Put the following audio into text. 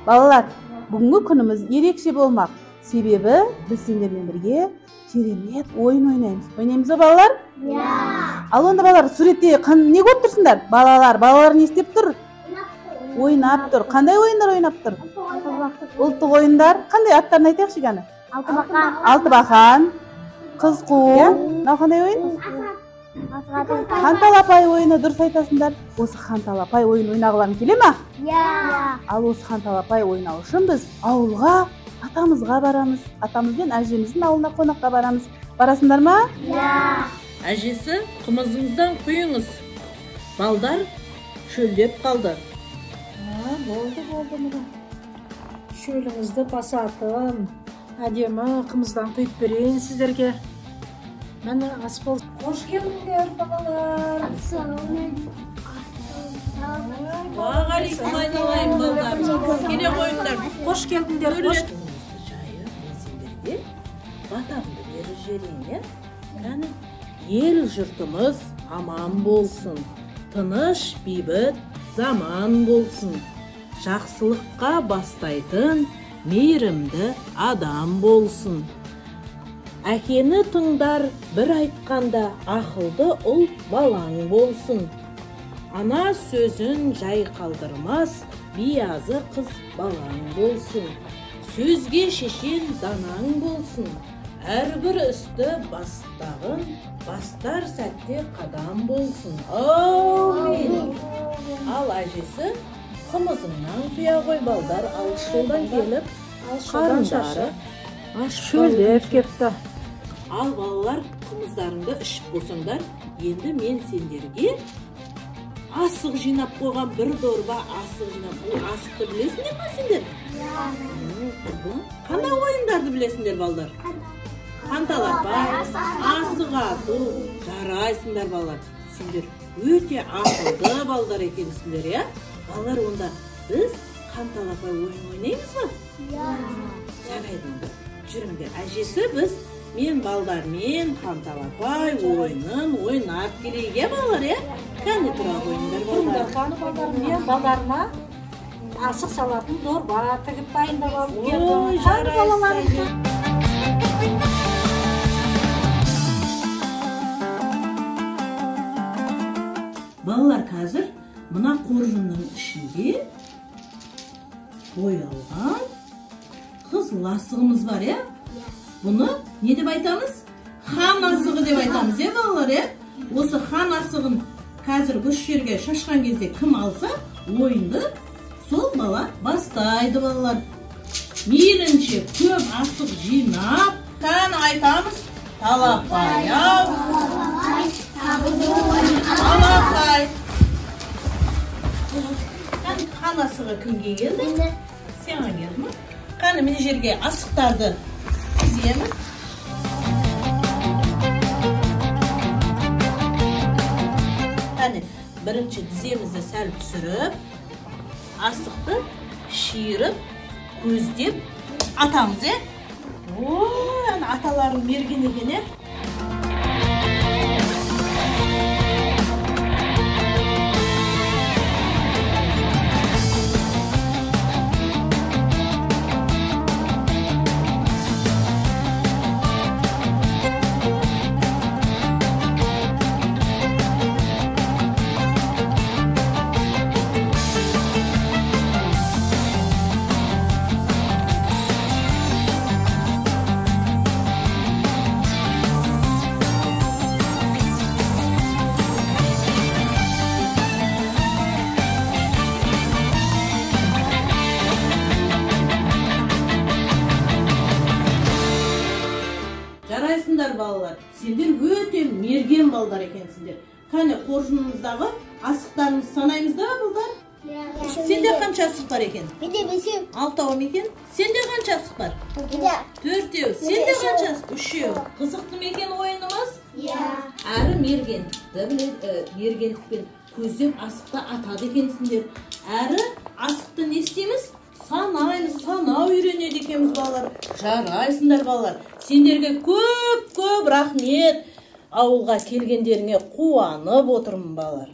Балалар, бүгінгі күніміз ерекше болмақ. Себебі біз сендермен бірге керемет ойын ойнаймыз. Ойнаймыз ба, балалар? Иә. Ал онда балалар, суретте не көріп тұрсыңдар? Балалар не істеп тұр? Ойнап тұр. Қандай ойындар ойнап тұр? Ұлттық ойындар. Қандай аттарын айтайықшы кәні? Алтыбақан. Алтыбақан, қыз қуу. Мынау қандай ойын? Ханталапай ойыны, дұрыс айтасыңдар. Осы ханталапай ойын ойнағыларың келе ма? Иә. Ал осы ханталапай ойнау үшін біз ауылға, атамызға барамыз. Атамыз бен әжеміздің ауылына қонаққа барамыз. Барасыңдар ма? Иә. Әжесі, қымызыңыздан құйыңыз. Балдар шөлдеп қалды. Болды, болды мұны. Шөліңізді басатын әдемі қымыздан құйып берейін сіздерге. Міне, ас бол. Қош келдіңдер, балалар. Уағалейкум айналайын, балалар. Келе қойыңдар. Қош келдіңдер. Қымызды жайып, мен сендерге батамды беріп жіберейін, иә? Кәні, ел жұртымыз аман болсын, тыныш бейбіт заман болсын, жақсылыққа бастайтын мейірімді адам болсын. Әкені тыңдар бір айтқанда ақылды ұл балаң болсын. Ана сөзін жай қалдырмас биязы қыз балаң болсын. Сөзге шешен данаң болсын. Әрбір істі бастағын бастар сәтте қадам болсын. Аумин. Ал әжесі, қымызыңнан құя қой, балдар алыс жолдан келіп, қарындары шөлдеп кепті. Ал балалар, қымыздарыңды ішіп болсаңдар, енді мен сендерге асық жинап қойған бір дорба асық жинап. Бұл асықты білесіңдер ма сендер? Қандай ойындарды білесіңдер, балалар? Қанталапай, асық ату. Жарайсыңдар, балалар. Сендер өте ақылды балалар екенсіңдер, иә? Балалар, онда біз қанталапай ойын ойнаймыз ба? Иә. Жарайды онда. Жүріңдер. Әжесі, біз мен балдармен қанталапай ойынын ойнап келейік, иә, балалар, иә? Кәне тұра қойыңдар, балалар. Қаны балалар, мен балдарыма асық салатын дорба тігіп дайындап алып келдім. Ой, Қаны балаларым. Балалар, қазір мына қоржынның ішінде боялған қызыл асығымыз бар, иә? Бұны не деп айтамыз? Хан асығы деп айтамыз, иә, балалар, иә? Осы хан асығын қазір осы жерге шашқан кезде кім алса, ойынды сол бала бастайды, балалар. Мейлінше көп асық жинап, кәні айтамыз, талапай ау, талапай. Хан асығы кімге келді? Саған келді ме? Қане, мына жерге асықтарды тіземіз. Қане, бірінші тіземізді сәл түсіріп, асықты шиырып, көздеп атамыз, е? Ой, ана аталарың мерген екен, е? Жарайсыңдар, балалар. Сендер өте мерген балдар екенсіңдер. Кәне, қоржынымыздағы асықтарымызды санаймыз да, балдар? Иә. Сенде қанша асық бар екен? Менде бесеу. Алтауы ма екен? Сенде қанша асық бар? Менде Төртеу. Сенде қанша асық? Үшеу. Қызықты ма екен ойынымыз? Иә. Әрі мергендікті біледі, мергендікпен көздеп асықты атады екенсіңдер. Әрі асықты не істейміз? Санаймыз, санау үйренеді екенбіз, балалар. Жарайсыңдар, балалар. Сендерге көп-көп рахмет. Ауылға келгендеріңе қуанып отырмын, балалар.